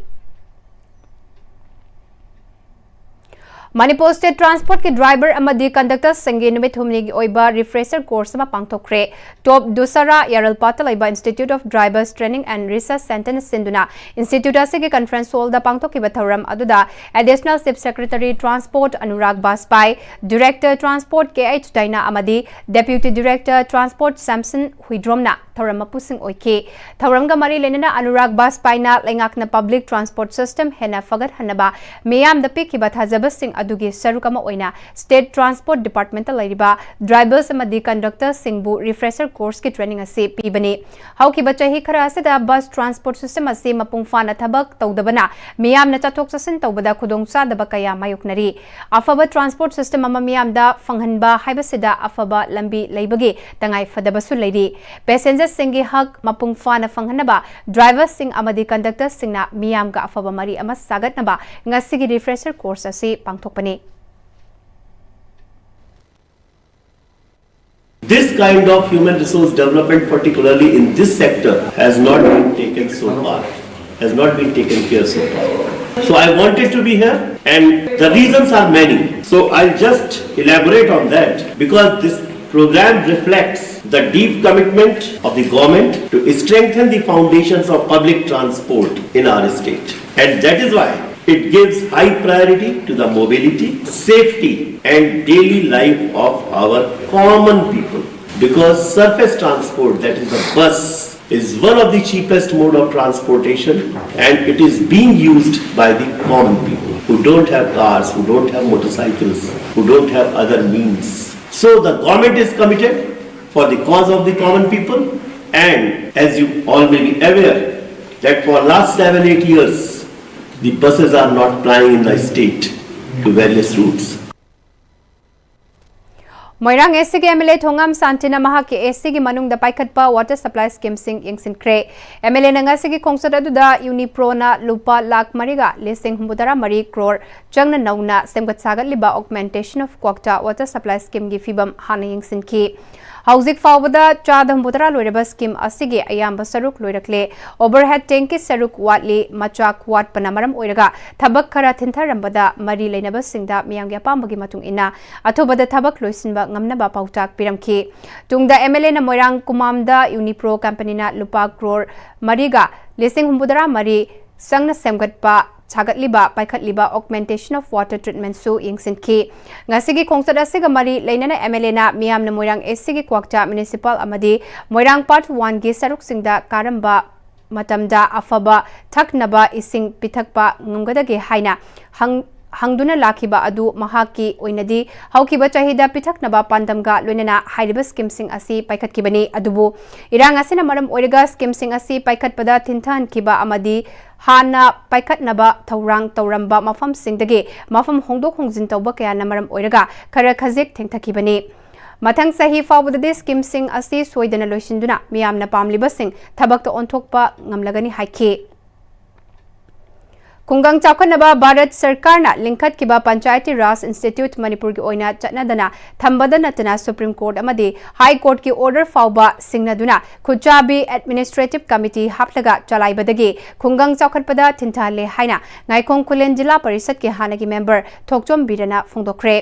ꯃꯅꯤꯄꯨꯔ State Transport ꯀꯤ driver ꯑꯃꯗꯤ conductor ꯁꯤꯡꯒꯤ ꯅꯨꯃꯤꯠ ꯍꯨꯝꯅꯤꯒꯤ ꯑꯣꯏꯕ refresher course ꯑꯃ ꯄꯥꯡꯊꯣꯛꯈ꯭ꯔꯦ꯫ Top ꯗꯨꯁꯥꯔꯥ ꯌꯥꯔꯜꯄꯥꯠꯇ ꯂꯩꯕ Institute of Drivers Training and Research Center ꯅ ꯁꯤꯟꯗꯨꯅ institute ꯑꯁꯤꯒꯤ conference hall ꯗ ꯄꯥꯡꯊꯣꯛꯈꯤꯕ ꯊꯧꯔꯝ ꯑꯗꯨꯗ Additional Chief Secretary Transport Anurag ꯕꯥꯖꯄꯥꯏ, Director Transport K H ꯗꯥꯏꯅꯥ ꯑꯃꯗꯤ Deputy Director Transport ꯁꯦꯝꯁꯟ ꯍꯨꯏꯗ꯭ꯔꯣꯝꯅ ꯊꯧꯔꯝ ꯃꯄꯨꯁꯤꯡ ꯑꯣꯏꯈꯤ꯫ ꯊꯧꯔꯝꯒ ꯃꯔꯤ ꯂꯩꯅꯅ ꯑꯅꯨꯔꯥꯒ ꯕꯥꯖꯄꯥꯏꯅ ꯂꯩꯉꯥꯛꯅ public transport system ꯍꯦꯟꯅ ꯐꯒꯠꯍꯟꯅꯕ ꯃꯤꯌꯥꯝꯗ ꯄꯤꯈꯤꯕ ꯊꯥꯖꯕꯁꯤꯡ ꯑꯗꯨꯒꯤ ꯁꯔꯨꯛ ꯑꯃ ꯑꯣꯏꯅ State Transport Department ꯇ ꯂꯩꯔꯤꯕ drivers ꯑꯃꯗꯤ conductor ꯁꯤꯡꯕꯨ refresher course ꯀꯤ training ꯑꯁꯤ ꯄꯤꯕꯅꯤ꯫ ꯍꯧꯈꯤꯕ ꯆꯍꯤ ꯈꯔ ꯑꯁꯤꯗ bus transport system ꯑꯁꯤ ꯃꯄꯨꯡ ꯐꯥꯅ ꯊꯕꯛ ꯇꯧꯗꯕꯅ ꯃꯤꯌꯥꯝꯅ ꯆꯠꯊꯣꯛ ꯆꯠꯁꯤꯟ ꯇꯧꯕꯗ ꯈꯨꯗꯣꯡꯆꯥꯗꯕ ꯀꯌꯥ ꯃꯥꯌꯣꯛꯅꯔꯤ꯫ ꯑꯐꯕ transport system ꯑꯃ ꯃꯤꯌꯥꯝꯗ ꯐꯪꯍꯟꯕ ꯍꯥꯏꯕꯁꯤꯗ ꯑꯐꯕ ꯂꯝꯕꯤ ꯂꯩꯕꯒꯤ ꯇꯉꯥꯏ ꯐꯗꯕꯁꯨ ꯂꯩꯔꯤ꯫ Passenger ꯁꯤꯡꯒꯤ ꯍꯛ ꯃꯄꯨꯡ ꯐꯥꯅ ꯐꯪꯍꯟꯅꯕ ꯗ꯭ꯔꯥꯏꯚꯔꯁꯤꯡ ꯑꯃꯗꯤ ꯀꯟꯗꯛꯇꯔꯁꯤꯡꯅ ꯃꯤꯌꯥꯝꯒ ꯑꯐꯕ ꯃꯔꯤ ꯑꯃ ꯁꯥꯒꯠꯅꯕ ꯉꯁꯤꯒꯤ ꯔꯤꯐ꯭ꯔꯦꯁꯔ ꯀꯣꯔꯁ ꯑꯁꯤ ꯄꯥꯡꯊꯣꯛꯄꯅꯤ꯫ This kind of human resource development, particularly in this sector, has not been taken so far, has not been taken care so far. So I wanted to be here, and the reasons are many. So I'll just elaborate on that, because this program reflects the deep commitment of the government to strengthen the foundations of public transport in our state. And that is why it gives high priority to the mobility, safety, and daily life of our common people. Because surface transport, that is the bus, is one of the cheapest mode of transportation, and it is being used by the common people who don't have cars, who don't have motorcycles, who don't have other means. So the government is committed for the cause of the common people, and as you all may be aware that for last seven, eight years, the buses are not plying in the state to various routes. ꯃꯣꯏꯔꯥꯡ ꯑꯦꯁ ꯁꯤꯒꯤ M L ꯑꯦ ꯊꯣꯉꯥꯝ ꯁꯥꯟꯇꯤꯅ ꯃꯍꯥꯛꯀꯤ ꯑꯦꯁ ꯁꯤꯒꯤ ꯃꯅꯨꯡꯗ ꯄꯥꯏꯈꯠꯄ water supply ꯁ꯭ꯀꯤꯝꯁꯤꯡ ꯌꯦꯡꯁꯤꯟꯈ꯭ꯔꯦ꯫ M L ꯑꯦꯅ ꯉꯁꯤꯒꯤ ꯈꯣꯡꯆꯠ ꯑꯗꯨꯗ ꯌꯨꯅꯤꯄ꯭ꯔꯣꯅ ꯂꯨꯄꯥ ꯂꯥꯈ ꯃꯔꯤꯒ ꯂꯤꯁꯤꯡ ꯍꯨꯝꯐꯨꯇꯔꯥ ꯃꯔꯤ ꯀ꯭ꯔꯣꯔ ꯆꯪꯅ ꯅꯧꯅ ꯁꯦꯝꯒꯠ ꯁꯥꯒꯠꯂꯤꯕ ꯑꯣꯒꯃꯦꯟꯇꯦꯁꯟ ꯑꯣꯐ ꯀ꯭ꯋꯥꯛꯇꯥ ꯋꯥꯇꯔ ꯁꯄ꯭ꯂꯥꯏ ꯁ꯭ꯀꯤꯝꯒꯤ ꯐꯤꯕꯝ ꯍꯥꯟꯅ ꯌꯦꯡꯁꯤꯟꯈꯤ꯫ ꯍꯧꯖꯤꯛ ꯐꯥꯎꯕꯗ ꯆꯥꯗ ꯍꯨꯝꯐꯨꯇꯔꯥ ꯂꯣꯏꯔꯕ ꯁ꯭ꯀꯤꯝ ꯑꯁꯤꯒꯤ ꯑꯌꯥꯝꯕ ꯁꯔꯨꯛ ꯂꯣꯏꯔꯛꯂꯦ꯫ ꯑꯣꯚꯔꯍꯦꯗ ꯇꯦꯡꯀꯤ ꯁꯔꯨꯛ ꯋꯥꯠꯂꯤ꯫ ꯃꯆꯥꯛ ꯋꯥꯠꯄꯅ ꯃꯔꯝ ꯑꯣꯏꯔꯒ ꯊꯕꯛ ꯈꯔ ꯊꯤꯟꯊꯔꯝꯕꯗ ꯃꯔꯤ ꯂꯩꯅꯕꯁꯤꯡꯗ ꯃꯤꯌꯥꯝꯒꯤ ꯑꯄꯥꯝꯕꯒꯤ ꯃꯇꯨꯡ ꯏꯟꯅ ꯑꯊꯨꯕꯗ ꯊꯕꯛ ꯂꯣꯏꯁꯤꯟꯕ ꯉꯝꯅꯕ ꯄꯥꯎꯇꯥꯛ ꯄꯤꯔꯝꯈꯤ꯫ ꯇꯨꯡꯗ ꯑꯦꯝ ꯑꯦꯜ ꯑꯦꯅ ꯃꯣꯏꯔꯥꯡ ꯀꯨꯃꯥꯝꯗ ꯌꯨꯅꯤꯄ꯭ꯔꯣ ꯀꯝꯄꯅꯤꯅ ꯂꯨꯄꯥ ꯀ꯭ꯔꯣꯔ ꯃꯔꯤꯒ ꯂꯤꯁꯤꯡ ꯍꯨꯝꯐꯨꯇꯔꯥ ꯃꯔꯤ ꯆꯪꯅ ꯁꯦꯝꯒꯠꯄ ꯁꯥꯒꯠꯂꯤꯕ ꯄꯥꯏꯈꯠꯂꯤꯕ ꯑꯣꯒꯃꯦꯟꯇꯦꯁꯟ ꯑꯣꯐ ꯋꯥꯇꯔ ꯇ꯭ꯔꯤꯠꯃꯦꯟꯠꯁꯨ ꯌꯦꯡꯁꯤꯟꯈꯤ꯫ ꯉꯁꯤꯒꯤ ꯈꯣꯡꯆꯠ ꯑꯁꯤꯒ ꯃꯔꯤ ꯂꯩꯅꯅ ꯑꯦꯝ ꯑꯦꯜ ꯑꯦꯅ ꯃꯤꯌꯥꯝꯅ ꯃꯣꯏꯔꯥꯡ ꯑꯦꯁ ꯁꯤꯒꯤ ꯀ꯭ꯋꯥꯛꯇꯥ ꯃ꯭ꯌꯨꯅꯤꯁꯤꯄꯥꯜ ꯑꯃꯗꯤ ꯃꯣꯏꯔꯥꯡ ꯄꯥꯔꯠ ꯋꯥꯟꯒꯤ ꯁꯔꯨꯛꯁꯤꯡꯗ ꯀꯥꯔꯝꯕ ꯃꯇꯝꯗ ꯑꯐꯕ ꯊꯛꯅꯕ ꯏꯁꯤꯡ ꯄꯤꯊꯛꯄ ꯉꯝꯒꯗꯒꯦ ꯍꯥꯏꯅ ꯍꯪ-, ꯍꯪꯗꯨꯅ ꯂꯥꯛꯈꯤꯕ ꯑꯗꯨ ꯃꯍꯥꯛꯀꯤ ꯑꯣꯏꯅꯗꯤ ꯍꯧꯈꯤꯕ ꯆꯍꯤꯗ ꯄꯤꯊꯛꯅꯕ ꯄꯥꯟꯗꯝꯒ ꯂꯣꯏꯅꯅ ꯍꯥꯏꯔꯤꯕ ꯁ꯭ꯀꯤꯝꯁꯤꯡ ꯑꯁꯤ ꯄꯥꯏꯈꯠꯈꯤꯕꯅꯤ꯫ ꯑꯗꯨꯕꯨ ꯏꯔꯥꯡ ꯑꯁꯤꯅ ꯃꯔꯝ ꯑꯣꯏꯔꯒ ꯁ꯭ꯀꯤꯝꯁꯤꯡ ꯑꯁꯤ ꯄꯥꯏꯈꯠꯄꯗ ꯊꯤꯟꯊꯍꯟꯈꯤꯕ ꯑꯃꯗꯤ ꯍꯥꯟꯅ ꯄꯥꯏꯈꯠꯅꯕ ꯊꯧꯔꯥꯡ ꯇꯧꯔꯝꯕ ꯃꯐꯝꯁꯤꯡꯗꯒꯤ ꯃꯐꯝ ꯍꯣꯡꯗꯣꯛ ꯍꯣꯡꯖꯤꯟ ꯇꯧꯕ ꯀꯌꯥꯅ ꯃꯔꯝ ꯑꯣꯏꯔꯒ ꯈꯔ ꯈꯖꯤꯛ ꯊꯦꯡꯊꯈꯤꯕꯅꯤ꯫ ꯃꯊꯪ ꯆꯍꯤ ꯐꯥꯎꯕꯗꯗꯤ ꯁ꯭ꯀꯤꯝꯁꯤꯡ ꯑꯁꯤ ꯁꯣꯏꯗꯅ ꯂꯣꯏꯁꯤꯟꯗꯨꯅ ꯃꯤꯌꯥꯝꯅ ꯄꯥꯝꯂꯤꯕꯁꯤꯡ ꯊꯕꯛꯇ ꯑꯣꯟꯊꯣꯛꯄ ꯉꯝꯂꯒꯅꯤ ꯍꯥꯏꯈꯤ꯫ ꯈꯨꯡꯒꯪ ꯆꯥꯎꯈꯠꯅꯕ ꯚꯥꯔꯠ ꯁꯔꯀꯥꯔꯅ ꯂꯤꯡꯈꯠꯈꯤꯕ ꯄꯟꯆꯥꯌꯇꯤ ꯔꯥꯖ ꯏꯟꯁꯇꯤꯇ꯭ꯌꯨꯠ ꯃꯅꯤꯄꯨꯔꯒꯤ ꯑꯣꯏꯅ ꯆꯠꯅꯗꯅ ꯊꯝꯕꯗ ꯅꯠꯇꯅ ꯁꯨꯄ꯭ꯔꯤꯝ ꯀꯣꯔꯠ ꯑꯃꯗꯤ ꯍꯥꯏ ꯀꯣꯔꯠꯀꯤ ꯑꯣꯔꯗꯔ ꯐꯥꯎꯕ ꯁꯤꯡꯅꯗꯨꯅ ꯈꯨꯠꯆꯥꯕꯤ ꯑꯦꯗꯃꯤꯅꯤꯁꯇ꯭ꯔꯦꯇꯤꯚ ꯀꯃꯤꯇꯤ ꯍꯥꯞꯂꯒ ꯆꯂꯥꯏꯕꯗꯒꯤ ꯈꯨꯡꯒꯪ ꯆꯥꯎꯈꯠꯄꯗ ꯊꯤꯟꯊꯍꯜꯂꯦ ꯍꯥꯏꯅ ꯉꯥꯏꯈꯣꯡ ꯈꯨꯂꯦꯟ ꯖꯤꯂꯥ ꯄꯔꯤꯁꯠꯀꯤ ꯍꯥꯟꯅꯒꯤ ꯃꯦꯝꯕꯔ ꯊꯣꯛꯆꯣꯝ ꯕꯤꯔꯅ ꯐꯣꯡꯗꯣꯛꯈ꯭ꯔꯦ꯫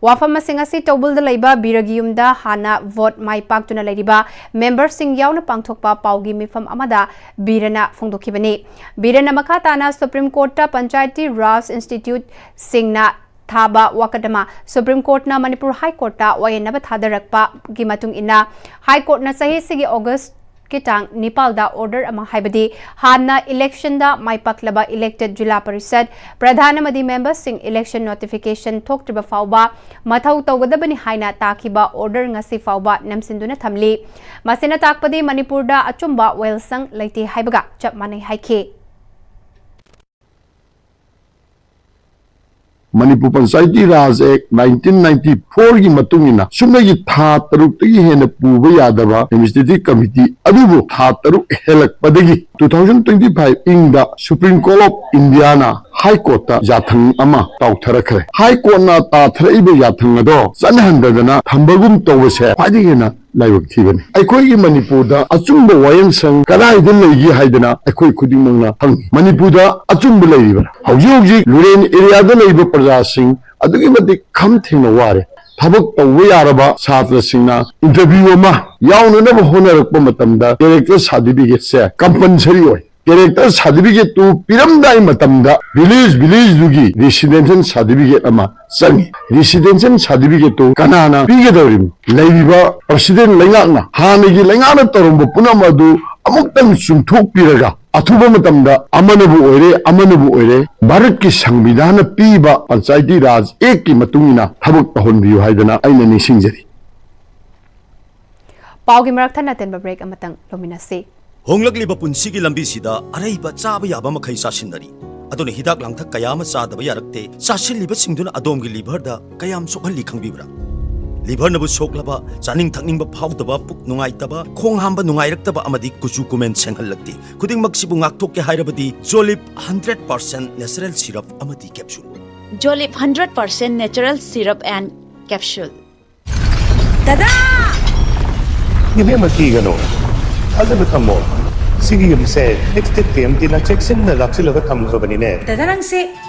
ꯋꯥꯐꯝꯁꯤꯡ ꯑꯁꯤ ꯇꯧꯕꯜꯗ ꯂꯩꯕ ꯕꯤꯔꯒꯤ ꯌꯨꯝꯗ ꯍꯥꯟꯅ ꯚꯣꯠ ꯃꯥꯏ ꯄꯥꯛꯇꯨꯅ ꯂꯩꯔꯤꯕ ꯃꯦꯝꯕꯔꯁꯤꯡ ꯌꯥꯎꯅ ꯄꯥꯡꯊꯣꯛꯄ ꯄꯥꯎꯒꯤ ꯃꯤꯐꯝ ꯑꯃꯗ ꯕꯤꯔꯅ ꯐꯣꯡꯗꯣꯛꯈꯤꯕꯅꯤ꯫ ꯕꯤꯔꯅ ꯃꯈꯥ ꯇꯥꯅ ꯁꯨꯄ꯭ꯔꯤꯝ ꯀꯣꯔꯠꯇ ꯄꯟꯆꯥꯌꯇꯤ ꯔꯥꯖ ꯏꯟꯁꯇꯤꯇ꯭ꯌꯨꯠꯁꯤꯡꯅ ꯊꯥꯕ ꯋꯥꯀꯠ ꯑꯃ ꯁꯨꯄ꯭ꯔꯤꯝ ꯀꯣꯔꯠꯅ ꯃꯅꯤꯄꯨꯔ ꯍꯥꯏ ꯀꯣꯔꯠꯇ ꯋꯥꯌꯦꯟꯅꯕ ꯊꯥꯗꯔꯛꯄꯒꯤ ꯃꯇꯨꯡ ꯏꯟꯅ, ꯍꯥꯏ ꯀꯣꯔꯠꯅ ꯆꯍꯤꯁꯤꯒꯤ ꯑꯣꯒꯁꯀꯤ ꯇꯥꯡ ꯅꯤꯄꯥꯜꯗ ꯑꯣꯔꯗꯔ ꯑꯃ, ꯍꯥꯏꯕꯗꯤ ꯍꯥꯟꯅ ꯏꯂꯦꯛꯁꯟꯗ ꯃꯥꯏ ꯄꯥꯛꯂꯕ ꯏꯂꯦꯛꯇꯦꯗ ꯖꯤꯂꯥ ꯄꯔꯤꯁꯠ ꯄ꯭ꯔꯙꯥꯟ ꯑꯃꯗꯤ ꯃꯦꯝꯕꯔꯁꯤꯡ ꯏꯂꯦꯛꯁꯟ ꯅꯣꯇꯤꯐꯤꯀꯦꯁꯟ ꯊꯣꯛꯇ꯭ꯔꯤꯕ ꯐꯥꯎꯕ ꯃꯊꯧ ꯇꯧꯒꯗꯕꯅꯤ ꯍꯥꯏꯅ ꯇꯥꯈꯤꯕ ꯑꯣꯔꯗꯔ ꯉꯁꯤ ꯐꯥꯎꯕ ꯅꯝꯁꯤꯟꯗꯨꯅ ꯊꯝꯂꯤ꯫ ꯃꯁꯤꯅ ꯇꯥꯛꯄꯗꯤ ꯃꯅꯤꯄꯨꯔꯗ ꯑꯆꯨꯝꯕ ꯋꯥꯌꯦꯜꯁꯪ ꯂꯩꯇꯦ ꯍꯥꯏꯕꯒ ꯆꯞ ꯃꯥꯟꯅꯩ ꯍꯥꯏꯈꯤ꯫ ꯃꯅꯤꯄꯨꯔ ꯄꯟꯆꯥꯌꯇꯤ ꯔꯥꯖ ꯑꯦꯛ ꯅꯥꯏꯟꯇꯤꯟ ꯅꯥꯏꯟꯇꯤ ꯐꯣꯔꯒꯤ ꯃꯇꯨꯡ ꯏꯟꯅ ꯁꯨꯞꯅꯒꯤ ꯊꯥ ꯇꯔꯨꯛꯇꯒꯤ ꯍꯦꯟꯅ ꯄꯨꯕ ꯌꯥꯗꯕ ꯑꯦꯗꯃꯤꯅꯤꯁꯇ꯭ꯔꯦꯇꯤꯚ ꯀꯃꯤꯇꯤ ꯑꯗꯨꯕꯨ ꯊꯥ ꯇꯔꯨꯛ ꯍꯦꯜꯂꯛꯄꯗꯒꯤ two thousand twenty five ꯏꯪꯗ ꯁꯨꯄ꯭ꯔꯤꯝ ꯀꯣꯔꯠ ꯑꯣꯐ ꯏꯟꯗꯤꯌꯥꯅ ꯍꯥꯏ ꯀꯣꯔꯠꯇ ꯌꯥꯊꯪ ꯑꯃ ꯇꯥꯎꯊꯔꯛꯈ꯭ꯔꯦ꯫ ꯍꯥꯏ ꯀꯣꯔꯠꯅ ꯇꯥꯊꯔꯛꯏꯕ ꯌꯥꯊꯪ ꯑꯗꯣ ꯆꯠꯅꯍꯟꯗꯗꯅ ꯊꯝꯕꯒꯨꯝ ꯇꯧꯕꯁꯦ ꯈ꯭ꯋꯥꯏꯗꯒꯤ ꯍꯦꯟꯅ ꯂꯥꯏꯕꯛ ꯊꯤꯕꯅꯤ꯫ ꯑꯩꯈꯣꯏꯒꯤ ꯃꯅꯤꯄꯨꯔꯗ ꯑꯆꯨꯝꯕ ꯋꯥꯌꯦꯜꯁꯪ ꯀꯗꯥꯏꯗ ꯂꯩꯒꯦ ꯍꯥꯏꯗꯅ ꯑꯩꯈꯣꯏ ꯈꯨꯗꯤꯡꯃꯛꯅ ꯍꯪꯏ꯫ ꯃꯅꯤꯄꯨꯔꯗ ꯑꯆꯨꯝꯕ ꯂꯩꯔꯤꯕ꯭ꯔꯥ? ꯍꯧꯖꯤꯛ ꯍꯧꯖꯤꯛ ꯔꯨꯔꯦꯜ ꯑꯦꯔꯤꯌꯥꯗ ꯂꯩꯕ ꯄ꯭ꯔꯖꯥꯁꯤꯡ ꯑꯗꯨꯛꯀꯤ ꯃꯇꯤꯛ ꯈꯝ ꯊꯦꯡꯅ ꯋꯥꯔꯦ꯫ ꯊꯕꯛ ꯇꯧꯕ ꯌꯥꯔꯕ ꯁꯥꯇ꯭ꯔꯁꯤꯡꯅ ꯏꯟꯇꯔꯚ꯭ꯌꯨ ꯑꯃ ꯌꯥꯎꯅꯅꯕ ꯍꯣꯠꯅꯔꯛꯄ ꯃꯇꯝꯗ ꯀꯦꯔꯦꯛꯇꯔ ꯁꯥꯔꯇꯤꯐꯤꯀꯦꯠꯁꯦ ꯀꯝꯄꯜꯁꯔꯤ ꯑꯣꯏ꯫ ꯀꯦꯔꯦꯛꯇꯔ ꯁꯥꯔꯇꯤꯐꯤꯀꯦꯠꯇꯨ ꯄꯤꯔꯝꯗꯥꯏ ꯃꯇꯝꯗ ꯚꯤꯂꯦꯖ ꯚꯤꯂꯦꯖꯗꯨꯒꯤ ꯔꯦꯁꯤꯗꯦꯟꯁꯤꯌꯦꯜ ꯁꯥꯔꯇꯤꯐꯤꯀꯦꯠ ꯑꯃ ꯆꯪꯏ꯫ ꯔꯦꯁꯤꯗꯦꯟꯁꯤꯌꯦꯜ ꯁꯥꯔꯇꯤꯐꯤꯀꯦꯠꯇꯨ ꯀꯅꯥꯅ ꯄꯤꯒꯗꯧꯔꯤꯕꯅꯣ? ꯂꯩꯔꯤꯕ ꯄ꯭ꯔꯁꯤꯗꯦꯟ ꯂꯩꯉꯥꯛꯅ ꯍꯥꯟꯅꯒꯤ ꯂꯩꯉꯥꯛꯅ ꯇꯧꯔꯝꯕ ꯄꯨꯝꯅꯃꯛ ꯑꯗꯨ ꯑꯃꯨꯛꯇꯪ ꯆꯨꯝꯊꯣꯛꯄꯤꯔꯒ ꯑꯊꯨꯕ ꯃꯇꯝꯗ ꯑꯃꯅꯕꯨ ꯑꯣꯏꯔꯦ, ꯑꯃꯅꯕꯨ ꯑꯣꯏꯔꯦ, ꯚꯥꯔꯠꯀꯤ ꯁꯪꯕꯤꯙꯥꯟꯅ ꯄꯤꯕ ꯄꯟꯆꯥꯌꯇꯤ ꯔꯥꯖ ꯑꯦꯛꯀꯤ ꯃꯇꯨꯡ ꯏꯟꯅ ꯊꯕꯛ ꯇꯧꯍꯟꯕꯤꯌꯨ ꯍꯥꯏꯗꯅ ꯑꯩꯅ ꯅꯤꯡꯁꯤꯡꯖꯔꯤ꯫ ꯄꯥꯎꯒꯤ ꯃꯔꯛ ꯊꯠꯅ ꯑꯇꯦꯟꯕ ꯕ꯭ꯔꯦꯛ ꯑꯃꯇꯪ ꯂꯧꯃꯤꯟꯅꯁꯤ꯫ ꯍꯣꯡꯂꯛꯂꯤꯕ ꯄꯨꯟꯁꯤꯒꯤ ꯂꯝꯕꯤꯁꯤꯗ ꯑꯔꯩꯕ ꯆꯥꯕ ꯌꯥꯕ ꯃꯈꯩ ꯆꯥꯁꯤꯟꯅꯔꯤ꯫ ꯑꯗꯨꯅ ꯍꯤꯗꯥꯛ ꯂꯥꯡꯊꯛ ꯀꯌꯥ ꯑꯃ ꯆꯥꯗꯕ ꯌꯥꯔꯛꯇꯦ꯫ ꯆꯥꯁꯤꯜꯂꯤꯕꯁꯤꯡꯗꯨꯅ ꯑꯗꯣꯝꯒꯤ ꯂꯤꯚꯔꯗ ꯀꯌꯥꯝ ꯁꯣꯛꯍꯜꯂꯤ ꯈꯪꯕꯤꯕ꯭ꯔꯥ? ꯂꯤꯚꯔꯅꯕꯨ ꯁꯣꯛꯂꯕ, ꯆꯥꯅꯤꯡ ꯊꯛꯅꯤꯡꯕ ꯐꯥꯎꯗꯕ, ꯄꯨꯛ ꯅꯨꯡꯉꯥꯏꯇꯕ, ꯈꯣꯡ ꯍꯥꯝꯕ ꯅꯨꯡꯉꯥꯏꯔꯛꯇꯕ ꯑꯃꯗꯤ ꯀꯨꯆꯨ ꯀꯨꯃꯦꯟ ꯁꯦꯡꯍꯜꯂꯛꯇꯦ꯫ ꯈꯨꯗꯤꯡꯃꯛꯁꯤꯕꯨ ꯉꯥꯛꯊꯣꯛꯀꯦ ꯍꯥꯏꯔꯕꯗꯤ ꯖꯣꯂꯤꯞ ꯍꯟꯗ꯭ꯔꯦꯠ ꯄꯥꯔꯁꯦꯟ ꯅꯦꯆꯔꯦꯜ ꯁꯤꯔꯞ ꯑꯃꯗꯤ capsule. Jolip hundred percent natural syrup and capsule. ꯗꯗꯥ! ꯏꯕꯦꯝꯃ, ꯀꯤꯒꯅꯨ, ꯊꯥꯖꯕ ꯊꯝꯃꯣ꯫ ꯁꯤꯒꯤ ꯌꯨꯝꯁꯦ ꯑꯦꯛꯁꯇꯦꯛ ꯇꯤ ꯑꯦꯝ ꯇꯤꯅ ꯆꯦꯛꯁꯤꯟꯅ ꯂꯥꯛꯁꯤꯜꯂꯒ ꯊꯝꯈ꯭ꯔꯕꯅꯤꯅꯦ꯫ ꯗꯗꯥ, ꯅꯪꯁꯦ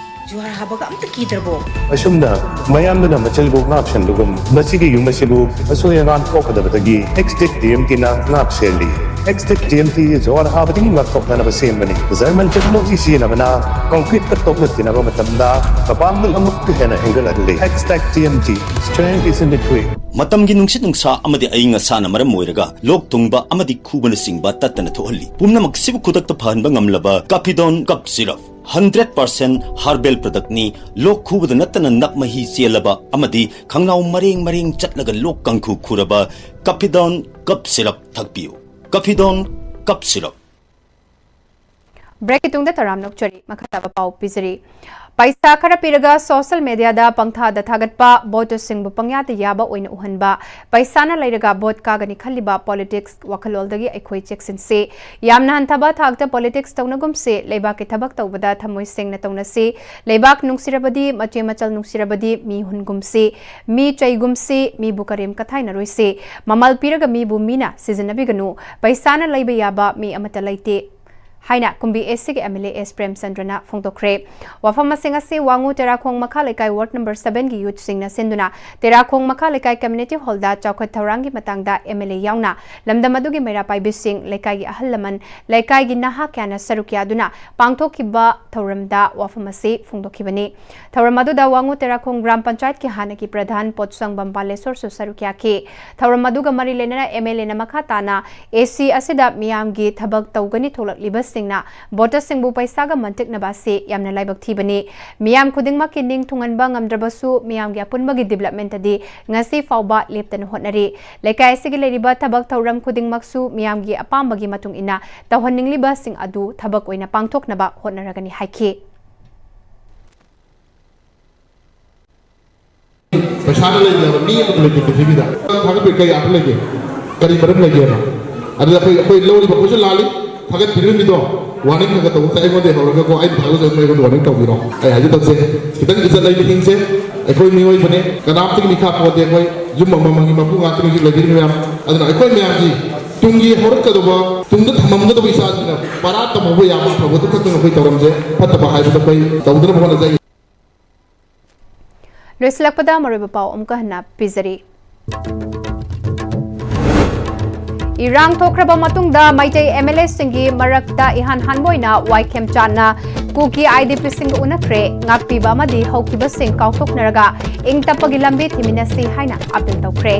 ꯖꯨꯍꯥꯔ ꯍꯥꯕꯒ ꯑꯝꯇ ꯀꯤꯗ꯭ꯔꯕꯣ? ꯑꯁꯨꯝꯅ ꯃꯌꯥꯝꯗꯨꯅ ꯃꯆꯤꯜꯕꯨ ꯉꯥꯛꯁꯟꯕꯒꯨꯝ, ꯃꯁꯤꯒꯤ ꯌꯨꯝ ꯑꯁꯤꯕꯨ ꯑꯁꯣꯏ ꯑꯉꯥꯝ ꯊꯣꯛꯀꯗꯕꯗꯒꯤ ꯑꯦꯛꯁꯇꯦꯛ ꯇꯤ ꯑꯦꯝ ꯇꯤꯅ ꯉꯥꯛ ꯁꯦꯜꯂꯤ꯫ ꯑꯦꯛꯁꯇꯦꯛ ꯇꯤ ꯑꯦꯝ ꯇꯤ ꯖꯨꯍꯥꯔ ꯍꯥꯕꯗꯒꯤ ꯉꯥꯛꯊꯣꯛꯅꯅꯕ ꯁꯦꯝꯕꯅꯤ꯫ ꯖꯔꯃꯟ ꯇꯦꯛꯅꯣꯂꯣꯖꯤ ꯁꯤꯖꯤꯟꯅꯕꯅ ꯀꯪꯀ꯭ꯔꯤꯠꯀ ꯇꯣꯛꯅ ꯇꯤꯟꯅꯕ ꯃꯇꯝꯗ ꯃꯄꯥꯡꯒꯜ ꯑꯃꯨꯛꯀ ꯍꯦꯟꯅ ꯍꯦꯟꯒꯠꯍꯜꯂꯤ꯫ ꯑꯦꯛꯁꯇꯦꯛ T M T, strength is in the grit. ꯃꯇꯝꯒꯤ ꯅꯨꯡꯁꯤꯠ ꯅꯨꯡꯁꯥ ꯑꯃꯗꯤ ꯑꯏꯪ ꯑꯁꯥꯅ ꯃꯔꯝ ꯑꯣꯏꯔꯒ ꯂꯣꯛ ꯊꯨꯡꯕ ꯑꯃꯗꯤ ꯈꯨꯕꯅꯆꯤꯡꯕ ꯇꯠꯇꯅ ꯊꯣꯛꯍꯜꯂꯤ꯫ ꯄꯨꯝꯅꯃꯛꯁꯤꯕꯨ ꯈꯨꯗꯛꯇ ꯐꯍꯟꯕ ꯉꯝꯂꯕ ꯀꯥꯐꯤꯗꯣꯟ cough syrup. Hundred percent herbal ꯄ꯭ꯔꯗꯛꯅꯤ꯫ ꯂꯣꯛ ꯈꯨꯕꯗ ꯅꯠꯇꯅ ꯅꯞ ꯃꯍꯤ ꯆꯦꯜꯂꯕ ꯑꯃꯗꯤ ꯈꯪꯅꯥꯎ ꯃꯔꯦꯡ ꯃꯔꯦꯡ ꯆꯠꯂꯒ ꯂꯣꯛ ꯀꯥꯡꯈꯨ ꯈꯨꯔꯕ ꯀꯥꯐꯤꯗꯣꯟ ꯀꯞ ꯁꯤꯔꯞ ꯊꯛꯄꯤꯌꯨ꯫ ꯀꯥꯐꯤꯗꯣꯟ cough syrup. ꯕ꯭ꯔꯦꯛꯀꯤ ꯇꯨꯡꯗ ꯇꯔꯥꯝꯅ ꯑꯣꯛꯆꯔꯤ꯫ ꯃꯈꯥ ꯇꯥꯕ ꯄꯥꯎ ꯄꯤꯖꯔꯤ꯫ ꯄꯩꯁꯥ ꯈꯔ ꯄꯤꯔꯒ ꯁꯣꯁꯤꯌꯦꯜ ꯃꯦꯗꯤꯌꯥꯗ ꯄꯪꯊꯥꯗ ꯊꯥꯒꯠꯄ, ꯚꯣꯇꯔꯁꯤꯡꯕꯨ ꯄꯪꯌꯥꯗ ꯌꯥꯕ ꯑꯣꯏꯅ ꯎꯍꯟꯕ, ꯄꯩꯁꯥꯅ ꯂꯩꯔꯒ ꯚꯣꯠ ꯀꯥꯒꯅꯤ ꯈꯜꯂꯤꯕ ꯄꯣꯂꯤꯇꯤꯛꯁ ꯋꯥꯈꯜꯂꯣꯜꯗꯒꯤ ꯑꯩꯈꯣꯏ ꯆꯦꯛꯁꯤꯟꯁꯤ꯫ ꯌꯥꯝꯅ ꯍꯟꯊꯕ ꯊꯥꯛꯇ ꯄꯣꯂꯤꯇꯤꯛꯁ ꯇꯧꯅꯒꯨꯝꯁꯤ꯫ ꯂꯩꯕꯥꯛꯀꯤ ꯊꯕꯛ ꯇꯧꯕꯗ ꯊꯃꯣꯏ ꯁꯦꯡꯅ ꯇꯧꯅꯁꯤ꯫ ꯂꯩꯕꯥꯛ ꯅꯨꯡꯁꯤꯔꯕꯗꯤ, ꯃꯆꯦ ꯃꯆꯜ ꯅꯨꯡꯁꯤꯔꯕꯗꯤ ꯃꯤ ꯍꯨꯟꯒꯨꯝꯁꯤ, ꯃꯤ ꯆꯩꯒꯨꯝꯁꯤ, ꯃꯤꯕꯨ ꯀꯔꯦꯝ ꯀꯊꯥꯏꯅꯔꯣꯏꯁꯤ꯫ ꯃꯃꯜ ꯄꯤꯔꯒ ꯃꯤꯕꯨ ꯃꯤꯅ ꯁꯤꯖꯤꯟꯅꯕꯤꯒꯅꯨ꯫ ꯄꯩꯁꯥꯅ ꯂꯩꯕ ꯌꯥꯕ ꯃꯤ ꯑꯃꯠꯇ ꯂꯩꯇꯦ ꯍꯥꯏꯅ ꯀꯨꯝꯕꯤ ꯑꯦꯁ ꯁꯤꯒꯤ ꯑꯦꯝ ꯑꯦꯜ ꯑꯦ ꯑꯦꯁ ꯄ꯭ꯔꯦꯝꯆꯟꯗ꯭ꯔꯅ ꯐꯣꯡꯗꯣꯛꯈ꯭ꯔꯦ꯫ ꯋꯥꯐꯝ ꯑꯁꯤꯡ ꯑꯁꯤ ꯋꯥꯉꯨ ꯇꯦꯔꯥꯈꯣꯡ ꯃꯈꯥ ꯂꯩꯀꯥꯏ ꯋꯥꯔꯗ ꯅꯝꯕꯔ ꯁꯕꯦꯟꯒꯤ ꯌꯨꯠꯁꯤꯡꯅ ꯁꯤꯟꯗꯨꯅ ꯇꯦꯔꯥꯈꯣꯡ ꯃꯈꯥ ꯂꯩꯀꯥꯏ ꯀꯝꯃ꯭ꯌꯨꯅꯤꯇꯤ ꯍꯣꯜꯗ ꯆꯥꯎꯈꯠ ꯊꯧꯔꯥꯡꯒꯤ ꯃꯇꯥꯡꯗ ꯑꯦꯝ ꯑꯦꯜ ꯑꯦ ꯌꯥꯎꯅ ꯂꯝꯗꯝ ꯑꯗꯨꯒꯤ ꯃꯩꯔꯥ ꯄꯥꯏꯕꯤꯁꯤꯡ, ꯂꯩꯀꯥꯏꯒꯤ ꯑꯍꯜ ꯂꯃꯟ, ꯂꯩꯀꯥꯏꯒꯤ ꯅꯍꯥ ꯀꯌꯥꯅ ꯁꯔꯨꯛ ꯌꯥꯗꯨꯅ ꯄꯥꯡꯊꯣꯛꯈꯤꯕ ꯊꯧꯔꯝꯗ ꯋꯥꯐꯝ ꯑꯁꯤ ꯐꯣꯡꯗꯣꯛꯈꯤꯕꯅꯤ꯫ ꯊꯧꯔꯝ ꯑꯗꯨꯗ ꯋꯥꯉꯨ ꯇꯦꯔꯥꯈꯣꯡ ꯒ꯭ꯔꯥꯝ ꯄꯟꯆꯥꯌꯠꯀꯤ ꯍꯥꯟꯅꯒꯤ ꯄ꯭ꯔꯙꯥꯟ ꯄꯣꯠꯁꯪꯕꯝ ꯕꯥꯂꯦꯁꯣꯔꯁꯨ ꯁꯔꯨꯛ ꯌꯥꯈꯤ꯫ ꯊꯧꯔꯝ ꯑꯗꯨꯒ ꯃꯔꯤ ꯂꯩꯅꯅ ꯑꯦꯝ ꯑꯦꯜ ꯑꯦꯅ ꯃꯈꯥ ꯇꯥꯅ ꯑꯦ ꯁꯤ ꯑꯁꯤꯗ ꯃꯤꯌꯥꯝꯒꯤ ꯊꯕꯛ ꯇꯧꯒꯅꯤ ꯊꯣꯛꯂꯛꯂꯤꯕꯁꯤꯡꯅ ꯚꯣꯇꯔꯁꯤꯡꯕꯨ ꯄꯩꯁꯥꯒ ꯃꯟꯇꯤꯛꯅꯕ ꯑꯁꯤ ꯌꯥꯝꯅ ꯂꯥꯏꯕꯛ ꯊꯤꯕꯅꯤ꯫ ꯃꯤꯌꯥꯝ ꯈꯨꯗꯤꯡꯃꯛꯀꯤ ꯅꯤꯡ ꯊꯨꯡꯍꯟꯕ ꯉꯝꯗ꯭ꯔꯕꯁꯨ ꯃꯤꯌꯥꯝꯒꯤ ꯑꯄꯨꯟꯕꯒꯤ ꯗꯤꯕ꯭ꯂꯞꯃꯦꯟꯇꯗꯤ ꯉꯁꯤ ꯐꯥꯎꯕ ꯂꯦꯞꯇꯅ ꯍꯣꯠꯅꯔꯤ꯫ ꯂꯩꯀꯥꯏ ꯑꯁꯤꯒꯤ ꯂꯩꯔꯤꯕ ꯊꯕꯛ ꯊꯧꯔꯝ ꯈꯨꯗꯤꯡꯃꯛꯁꯨ ꯃꯤꯌꯥꯝꯒꯤ ꯑꯄꯥꯝꯕꯒꯤ ꯃꯇꯨꯡ ꯏꯟꯅ ꯇꯧꯍꯟꯅꯤꯡꯂꯤꯕꯁꯤꯡ ꯑꯗꯨ ꯊꯕꯛ ꯑꯣꯏꯅ ꯄꯥꯡꯊꯣꯛꯅꯕ ꯍꯣꯠꯅꯔꯒꯅꯤ ꯍꯥꯏꯈꯤ꯫ ꯄꯩꯁꯥꯅ ꯂꯩꯕ ꯌꯥꯕ ꯃꯤ ꯑꯃꯠꯇ ꯂꯩꯇꯦ ꯄ꯭ꯔꯤꯊꯤꯕꯤꯗ꯫ ꯊꯥꯒꯠꯄꯤꯔ ꯀꯩ ꯑꯥꯔꯊ ꯂꯩꯒꯦ? ꯀꯔꯤ ꯃꯔꯝ ꯂꯩꯒꯦꯕ? ꯑꯗꯨꯗ ꯑꯩꯈꯣꯏ, ꯑꯩꯈꯣꯏ ꯂꯧꯔꯤꯕ ꯑꯩꯈꯣꯏꯁꯨ ꯂꯥꯜꯂꯤ꯫ ꯊꯥꯒꯠꯄꯤꯔꯝꯃꯤꯗꯣ ꯋꯥꯔꯅꯤꯡ ꯈꯔ ꯈꯔ ꯇꯧꯕ ꯇꯥꯏ꯫ ꯑꯩꯉꯣꯟꯗꯒꯤ ꯍꯧꯔꯒꯀꯣ, ꯑꯩꯅ ꯊꯥꯒꯠꯆꯕ ꯑꯩꯉꯣꯟꯗ ꯋꯥꯔꯅꯤꯡ ꯇꯧꯕꯤꯔꯣ꯫ ꯑꯩ ꯍꯥꯏꯖꯗꯕꯁꯦ ꯈꯤꯇꯪ ꯏꯖꯠ ꯂꯩꯅ ꯍꯤꯡꯁꯦ꯫ ꯑꯩꯈꯣꯏ ꯃꯤꯑꯣꯏꯕꯅꯦ, ꯀꯅꯥꯝꯇꯒꯤ ꯃꯤꯈꯥ ꯄꯣꯟꯗꯦ꯫ ꯑꯩꯈꯣꯏ ꯌꯨꯝ ꯑꯃꯃꯝꯒꯤ ꯃꯄꯨ ꯉꯥꯛꯇꯅꯤ ꯍꯧꯖꯤꯛ ꯂꯩꯕꯤꯔꯤꯕ ꯃꯌꯥꯝ꯫ ꯑꯗꯨꯅ ꯑꯩꯈꯣꯏ ꯃꯌꯥꯝꯒꯤ ꯇꯨꯡꯒꯤ ꯍꯧꯔꯛꯀꯗꯧꯕ, ꯇꯨꯡꯗ ꯊꯝꯃꯝꯒꯗꯧꯕ ꯏꯆꯥꯁꯤꯡꯅ ꯄꯔꯥ ꯇꯝꯍꯧꯕ ꯌꯥꯕ ꯑꯐꯕꯗꯨ ꯈꯛꯇꯪ ꯑꯩꯈꯣꯏ ꯇꯧꯔꯝꯁꯦ꯫ ꯐꯠꯇꯕ ꯍꯥꯏꯕꯗꯨ ꯑꯩꯈꯣꯏ ꯇꯧꯗꯅꯕ ꯍꯣꯠꯅꯖꯩ꯫ ꯂꯣꯏꯁꯤꯜꯂꯛꯄꯗ ꯃꯔꯨꯑꯣꯏꯕ ꯄꯥꯎ ꯑꯃꯨꯛꯀ ꯍꯟꯅ ꯄꯤꯖꯔꯤ꯫ ꯏꯔꯥꯡ ꯊꯣꯛꯈ꯭ꯔꯕ ꯃꯇꯨꯡꯗ ꯃꯩꯇꯩ ꯑꯦꯝ ꯑꯦꯜ ꯑꯦꯁꯤꯡꯒꯤ ꯃꯔꯛꯇ ꯏꯍꯥꯟ ꯍꯥꯟꯕ ꯑꯣꯏꯅ ꯋꯥꯏꯈꯦꯝꯆꯥꯟꯅ ꯀꯨꯀꯤ ꯑꯥꯏ ꯗꯤ ꯄꯤꯁꯤꯡꯒ ꯎꯅꯈ꯭ꯔꯦ꯫ ꯉꯥꯛꯄꯤꯕ ꯑꯃꯗꯤ ꯍꯧꯈꯤꯕꯁꯤꯡ ꯀꯥꯎꯊꯣꯛꯅꯔꯒ ꯏꯪ ꯇꯞꯄꯒꯤ ꯂꯝꯕꯤ ꯊꯤꯃꯤꯟꯅꯁꯤ ꯍꯥꯏꯅ ꯑꯥꯄꯤꯜ ꯇꯧꯈ꯭ꯔꯦ꯫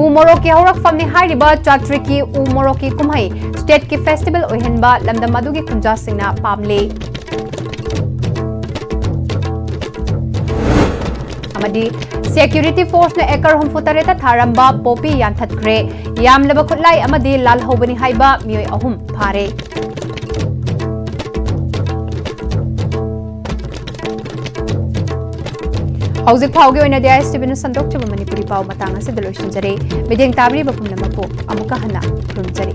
ꯎ ꯃꯣꯔꯣꯛꯀꯤ ꯍꯧꯔꯛꯐꯝꯅꯤ ꯍꯥꯏꯔꯤꯕ ꯆꯥꯇ꯭ꯔꯤꯛꯀꯤ ꯎ ꯃꯣꯔꯣꯛꯀꯤ ꯀꯨꯝꯍꯩ ꯁ꯭ꯇꯦꯠꯀꯤ ꯐꯦꯁꯇꯤꯚꯦꯜ ꯑꯣꯏꯍꯟꯕ ꯂꯝꯗꯝ ꯑꯗꯨꯒꯤ ꯈꯨꯟꯖꯥꯁꯤꯡꯅ ꯄꯥꯝꯂꯤ꯫ ꯑꯃꯗꯤ ꯁꯦꯀ꯭ꯌꯨꯔꯤꯇꯤ ꯐꯣꯔꯁꯅ ꯑꯦꯀꯔ ꯍꯨꯝꯐꯨ ꯇꯔꯦꯠꯇ ꯊꯥꯔꯝꯕ ꯄꯣꯄꯤ ꯌꯥꯟꯊꯠꯈ꯭ꯔꯦ꯫ ꯌꯥꯝꯂꯕ ꯈꯨꯠꯂꯥꯏ ꯑꯃꯗꯤ ꯂꯥꯜꯍꯧꯕꯅꯤ ꯍꯥꯏꯕ ꯃꯤꯑꯣꯏ ꯑꯍꯨꯝ ꯐꯥꯔꯦ꯫ ꯍꯧꯖꯤꯛ ꯐꯥꯎꯒꯤ ꯑꯣꯏꯅꯗꯤ ꯑꯥꯏ ꯑꯦꯁ ꯇꯤ ꯚꯤꯅ ꯁꯟꯗꯣꯛꯆꯕ ꯃꯅꯤꯄꯨꯔꯤ ꯄꯥꯎ ꯃꯇꯥꯡ ꯑꯁꯤꯗ ꯂꯣꯏꯁꯤꯟꯖꯔꯦ꯫ ꯃꯤꯠꯌꯦꯡ ꯇꯥꯕꯤꯔꯤꯕ ꯄꯨꯝꯅꯃꯛꯄꯨ ꯑꯃꯨꯛꯀ ꯍꯟꯅ ꯈꯨꯔꯨꯝꯖꯔꯤ꯫